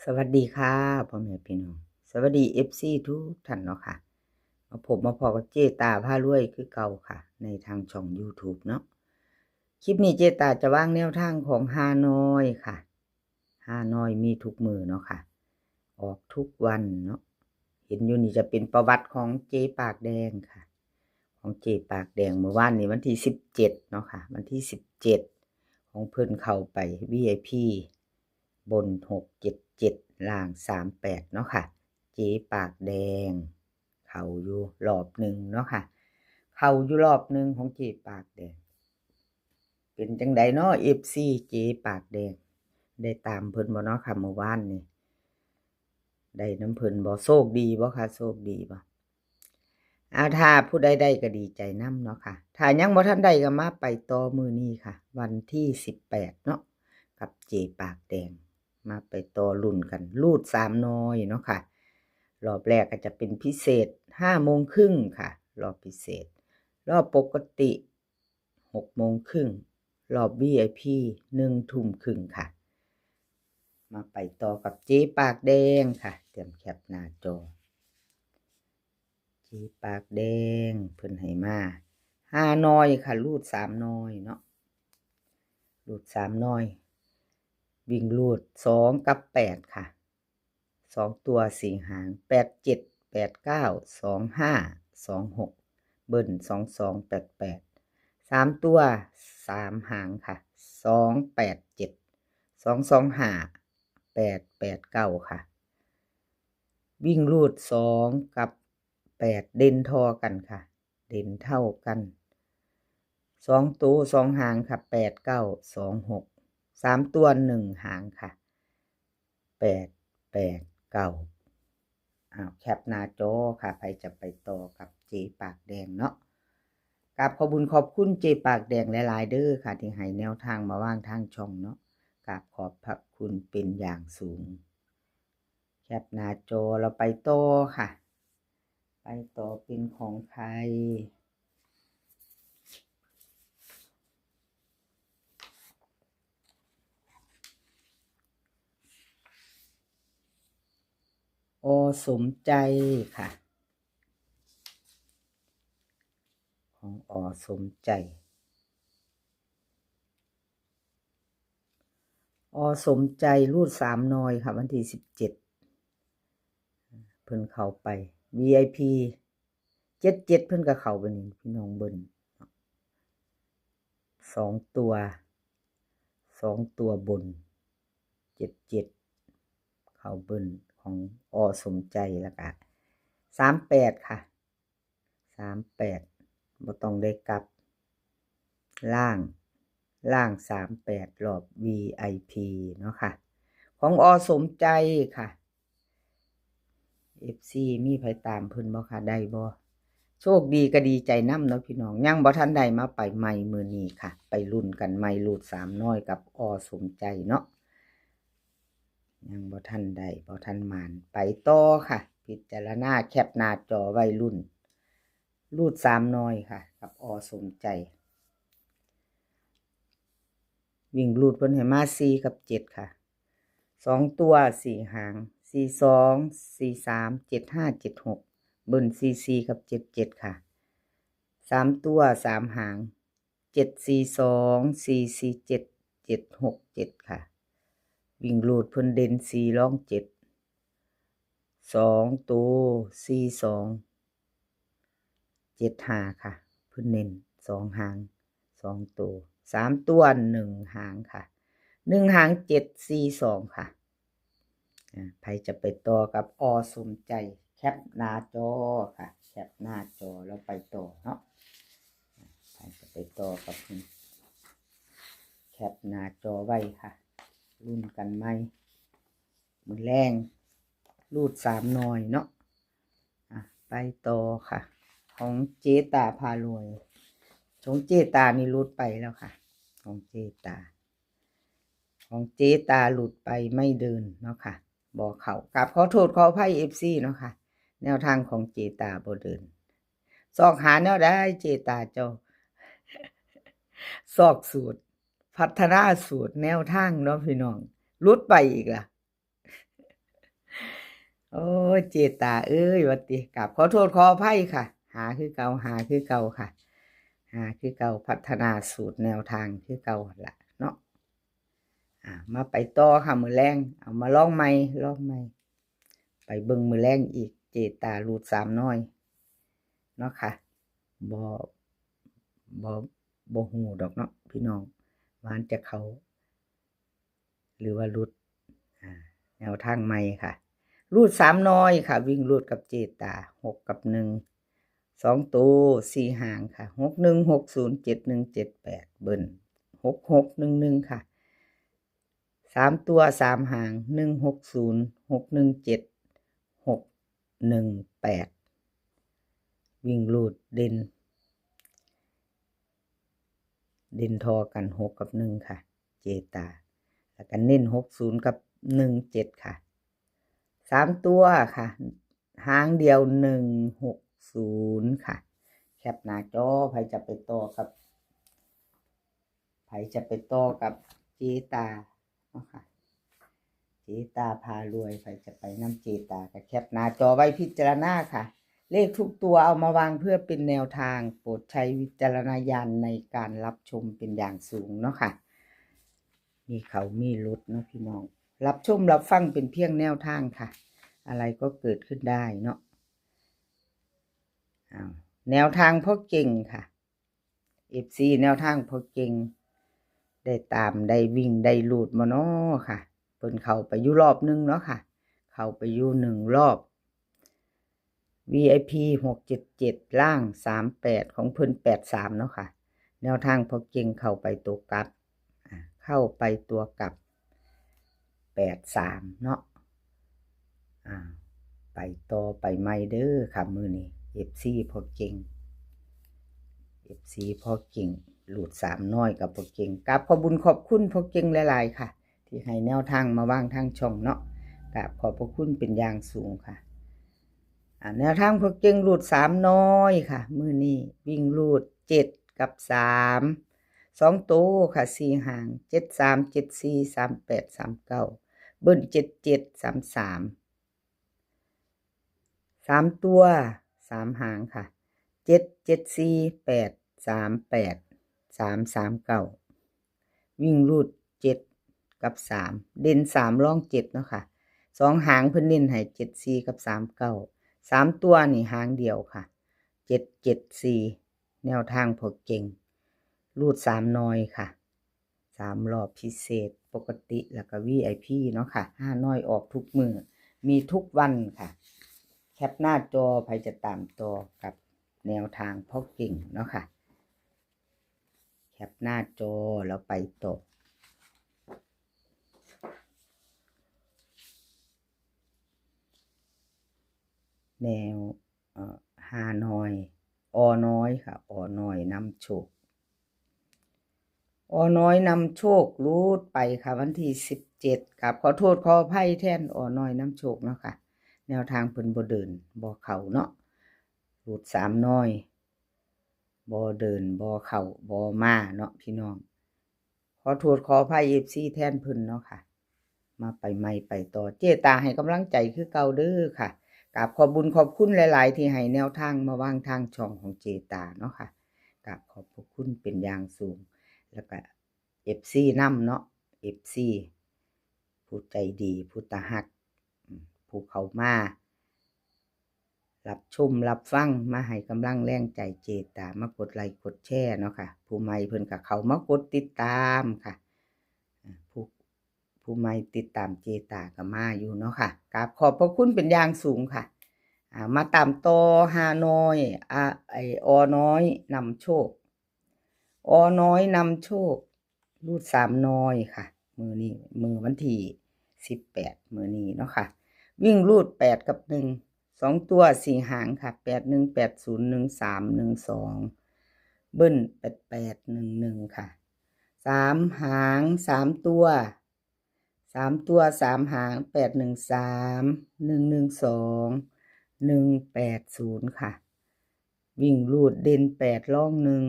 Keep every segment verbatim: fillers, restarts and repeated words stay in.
สวัสดีค่ะพ่อแม่พี่น้อง สวัสดี เอฟซี ทุกท่านเนาะค่ะ มาพบมาพอกับเจตาพารวยคือเก่าค่ะ ในทางช่อง YouTube เนาะ คลิปนี้เจตาจะวางแนวทางของฮานอยค่ะ ฮานอยมีทุกมื้อเนาะค่ะ ออกทุกวันเนาะ เห็นอยู่นี่จะเป็นประวัติของเจปากแดงค่ะ ของเจปากแดงเมื่อวานนี้วันที่สิบเจ็ดเนาะค่ะ วันที่สิบเจ็ดของเพิ่นเข้าไป วี ไอ พี บน หกเจ็ดเจ็ด ล่าง สามแปด เนาะค่ะ เจปากแดง เข้าอยู่รอบหนึ่งเนาะค่ะ เข้าอยู่รอบหนึ่งของเจปากแดง เป็นจังใดเนาะ เอฟซี เจปากแดง ได้ตามเพิ่นบ่เนาะค่ะเมื่อวานนี้ ได้นำเพิ่นบ่ โชคดีบ่ค่ะ โชคดีบ่ อา ถ้าผู้ใดได้ก็ดีใจนำเนาะค่ะ ถ้ายังบ่ทันได้ก็มาไปต่อมื้อนี้ค่ะ วันที่สิบแปดเนาะ กับเจปากแดง มาไปต่อลุ้นกัน รูดสามหน่อยเนาะค่ะ รอบแรกก็จะเป็นพิเศษห้าโมงครึ่งค่ะ รอบพิเศษ รอบปกติหกโมงครึ่ง รอบ วี ไอ พี หนึ่งทุ่มครึ่งค่ะ มาไปต่อกับเจปากแดงค่ะ เตรียมแคปหน้าจอ เจปากแดงเพิ่นให้มา ฮานอยค่ะ รูดสามหน่อยเนาะ รูดสามหน่อย วิ่งรูดสองกับแปดค่ะ สองตัวสี่หาง แปดเจ็ด แปดเก้า สองห้า สองหก เบิ้ล สองสอง แปดแปด สามตัวสามหางค่ะ สองแปดเจ็ด สองสองห้า แปดแปดเก้าค่ะ วิ่งรูดสองกับแปดเด่นท่อกันค่ะ เด่นเท่ากัน สองตัวสองหางค่ะ แปดเก้า สองหก สามตัวหนึ่งหางค่ะ แปดแปดเก้า อ้าว แคปหน้าจอค่ะ ใครจะไปต่อกับเจปากแดงเนาะ กราบขอบบุญขอบคุณเจปากแดงหลายๆเด้อค่ะ ที่ให้แนวทางมาวางทางช่องเนาะ กราบขอบพระคุณเป็นอย่างสูง แคปหน้าจอ เราไปต่อค่ะ ไปต่อเป็นของใคร อ.สมใจค่ะ ของ อ.สมใจ อ.สมใจรูดสามหน่อยค่ะ วันที่สิบเจ็ด เพิ่นเข้าไป วี ไอ พี เจ็ดเจ็ด เพิ่นก็เข้าไปนี่พี่น้อง เบิ้ลสองตัว สองตัวบน เจ็ดเจ็ด เข้าเบิ้ลของ อ.สมใจ แล้วก็สามแปดค่ะ สามแปด บ่ต้องได้กลับ ล่าง ล่างสามแปด รอบ วี ไอ พี เนาะค่ะ ของ อ.สมใจค่ะ เอฟซี มีไผตามเพิ่นบ่คะ ได้บ่ โชคดีก็ดีใจนำเนาะพี่น้อง ยังบ่ทันได้มาไปใหม่มื้อนี้ค่ะ ไปลุ้นกันใหม่ รูดสามหน่อยกับ อ.สมใจ เนาะ ยังบ่ทันได้ บ่ทันหมาน ไปต่อค่ะ พิจารณาแคปหน้าจอไว้ ลุ้น รูดสามหน่อยค่ะ กับ อ.สมใจ วิ่งรูดเพิ่นให้มาสี่กับเจ็ดค่ะ สองตัวสี่หาง สี่สอง สี่สาม เจ็ดห้า เจ็ดหก เบิ้ลสี่สี่กับเจ็ดเจ็ดค่ะ สามตัวสามหาง เจ็ดสี่สอง สี่สี่เจ็ด เจ็ดหกเจ็ดค่ะ วิ่งรูดเพิ่นเด่นสี่รองเจ็ด สองตัวสี่สอง เจ็ดห้าค่ะ เพิ่นเน้นสองหาง สองตัว สามตัวหนึ่งหางค่ะ หนึ่งหาง เจ็ดสี่สองค่ะ อ่า ใครจะไปต่อกับ อ.สมใจ แคปหน้าจอค่ะ แคปหน้าจอแล้วไปต่อเนาะ ใครจะไปต่อกับเพิ่น แคปหน้าจอไว้ค่ะ ลุ้นกันใหม่ มื้อแลง รูดสามหน่อยเนาะ อ่ะ ไปต่อค่ะ ของเจตาพารวย ของเจตานี่รูดไปแล้วค่ะ ของเจตา ของเจตาหลุดไปไม่เดินเนาะค่ะ บ่เข้า กราบขอโทษขออภัย เอฟซี เนาะค่ะ แนวทางของเจตาบ่เดิน ซอกหาแนวใดเจตาเจ้า ซอกสูตร พัฒนาสูตรแนวทางเนาะพี่น้อง หลุดไปอีกละ โอ้ย เจตาเอ้ย ว่าติ กราบขอโทษขออภัยค่ะ หาคือเก่า หาคือเก่าค่ะ หาคือเก่า พัฒนาสูตรแนวทางคือเก่าละเนาะ อ่า มาไปต่อค่ะ มื้อแลง เอามาลองใหม่ ลองใหม่ ไปเบิ่งมื้อแลงอีก เจตารูดสามน้อย เนาะค่ะ บ่ บ่ บ่ฮู้ดอกเนาะ พี่น้อง ว่ามันจะเข้า หรือว่าหลุด อ่า แนวทางใหม่ค่ะ รูดสามน้อยค่ะ วิ่งรูดกับเจตา หกกับหนึ่ง สองตัว สี่หางค่ะ หกหนึ่ง หกศูนย์ เจ็ดหนึ่ง เจ็ดแปด เบิ้ล หกหก หนึ่งหนึ่ง ค่ะ สามตัว สามหาง หนึ่งหกศูนย์ หกหนึ่งเจ็ด หกหนึ่งแปด วิ่งรูดเด่น เด่นทอกัน หกกับหนึ่งค่ะ เจตา แล้วก็เน้น หกศูนย์ กับ หนึ่งเจ็ด ค่ะ สามตัวค่ะ หางเดียว หนึ่งหกศูนย์ ค่ะ แคปหน้าจอ ไผจะไปต่อกับ ไผจะไปต่อกับเจตาเนาะค่ะ เจตาพารวย ไผจะไปนำเจตา ก็แคปหน้าจอไว้พิจารณาค่ะ เลขทุกตัวเอามาวางเพื่อเป็นแนวทาง โปรดใช้วิจารณญาณในการรับชมเป็นอย่างสูงเนาะค่ะ มีเข้ามีหลุดเนาะพี่น้อง รับชมรับฟังเป็นเพียงแนวทางค่ะ อะไรก็เกิดขึ้นได้เนาะ อ้าว แนวทางพ่อเก่งค่ะ เอฟซี แนวทางพ่อเก่ง ได้ตามได้วิ่งได้รูดบ่น้อค่ะ เพิ่นเข้าไปอยู่รอบหนึ่งเนาะค่ะ เข้าไปอยู่หนึ่งรอบ วีไอพี หกเจ็ดเจ็ด ล่าง สามแปด ของเพิ่น แปดสาม เนาะค่ะ แนวทางพ่อเก่งเข้าไปตัวกลับ อ่า เข้าไปตัวกลับ แปดสาม เนาะ อ่า ไปต่อไปใหม่เด้อค่ะ มื้อนี้ เอฟซี พ่อเก่ง เอฟซี พ่อเก่ง รูดสามน้อยกับพ่อเก่ง กราบขอบบุญขอบคุณพ่อเก่งหลายๆค่ะ ที่ให้แนวทางมาวางทางช่องเนาะ กราบขอบพระคุณเป็นอย่างสูงค่ะ อ่า แนวทางพ่อเก่งรูดสามน้อยค่ะ มื้อนี้วิ่งรูดเจ็ดกับสาม สองตัวค่ะ สี่หาง เจ็ดสาม เจ็ดสี่ สามแปด สามเก้า เบิ้ล เจ็ดเจ็ด สามสาม สามตัว สามหางค่ะ เจ็ดเจ็ดสี่ แปดสามแปด สามสามเก้า วิ่งรูดเจ็ดกับสาม เด่นสามรองเจ็ดเนาะค่ะ สองหางเพิ่นเน้นให้ เจ็ดสี่ กับ สามเก้า สามตัวนี่หางเดียวค่ะ เจ็ดเจ็ดสี่ แนวทางพ่อเก่ง รูดสามน้อยค่ะ สามรอบพิเศษปกติแล้วก็ วีไอพี เนาะค่ะ ห้าน้อยออกทุกมื้อ มีทุกวันค่ะ แคปหน้าจอ ไผจะตามต่อกับแนวทางพ่อเก่งเนาะค่ะ แคปหน้าจอแล้วไปต่อ แนว เอ่อ ห้าน้อย ออน้อยค่ะ ออน้อยนำโชค ออน้อยนำโชค รูดไปค่ะ วันที่สิบเจ็ด กราบขอโทษขออภัยแทนออน้อยนำโชคเนาะค่ะ แนวทางเพิ่นบ่เดิน บ่เข้าเนาะ รูดสามน้อย บ่เดิน บ่เข้า บ่มาเนาะพี่น้อง ขอโทษขออภัย เอฟซี แทนเพิ่นเนาะค่ะ มาไปใหม่ไปต่อ เจตาให้กำลังใจคือเก่าเด้อค่ะ กราบขอบบุญขอบคุณหลายๆ ที่ให้แนวทางมาวางทางช่องของเจตาเนาะค่ะ กราบขอบพระคุณเป็นอย่างสูง แล้วก็ เอฟซี นำเนาะ เอฟซี ผู้ใจดี ผู้ตาฮัก อืม ผู้เข้ามา รับชมรับฟัง มาให้กำลังแรงใจเจตา มากดไลค์กดแชร์เนาะค่ะ ผู้ใหม่เพิ่นก็เข้ามากดติดตามค่ะ อ่า ผู้ ผู้ใหม่ติดตามเจตาก็มาอยู่เนาะค่ะ กราบขอบพระคุณเป็นอย่างสูงค่ะ อ่า มาตามต่อห้าน้อย อ่า ไอ้ ออน้อยนำโชค ออน้อยนำโชค รูดสามน้อยค่ะ มื้อนี้ มื้อวันที่สิบแปด มื้อนี้เนาะค่ะ วิ่งรูดแปดกับหนึ่ง สองตัวสี่หางค่ะ แปดหนึ่ง แปดศูนย์ หนึ่งสาม หนึ่งสอง เบิ้ล แปดแปด หนึ่งหนึ่ง ค่ะ สามหาง สามตัว สามตัว สามหาง แปดหนึ่งสาม หนึ่งหนึ่งสอง หนึ่งแปดศูนย์ ค่ะ วิ่งรูดเด่นแปดรองหนึ่ง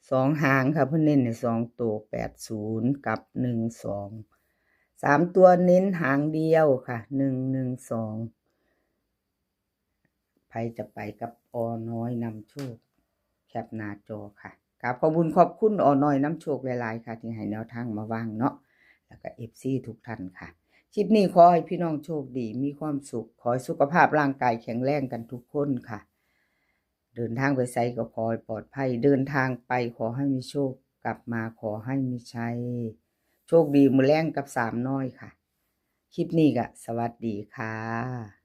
สองหางค่ะ เพิ่นเน้นให้สองตัว แปดศูนย์ กับ หนึ่งสอง สามตัวเน้นหางเดียวค่ะ หนึ่งหนึ่งสอง ไผจะไปกับอน้อยนำโชค แคปหน้าจอค่ะ กราบขอบคุณขอบคุณอน้อยนำโชคหลายๆค่ะ ที่ให้แนวทางมาว่างเนาะ แล้วก็ เอฟซี ทุกท่านค่ะ คลิปนี้ขอให้พี่น้องโชคดี มีความสุข ขอให้สุขภาพร่างกายแข็งแรงกันทุกคนค่ะ เดินทางไปไสก็ขอให้ปลอดภัย เดินทางไปขอให้มีโชค กลับมาขอให้มีชัย โชคดีมื้อแลงกับสามน้อยค่ะ คลิปนี้ก็สวัสดีค่ะ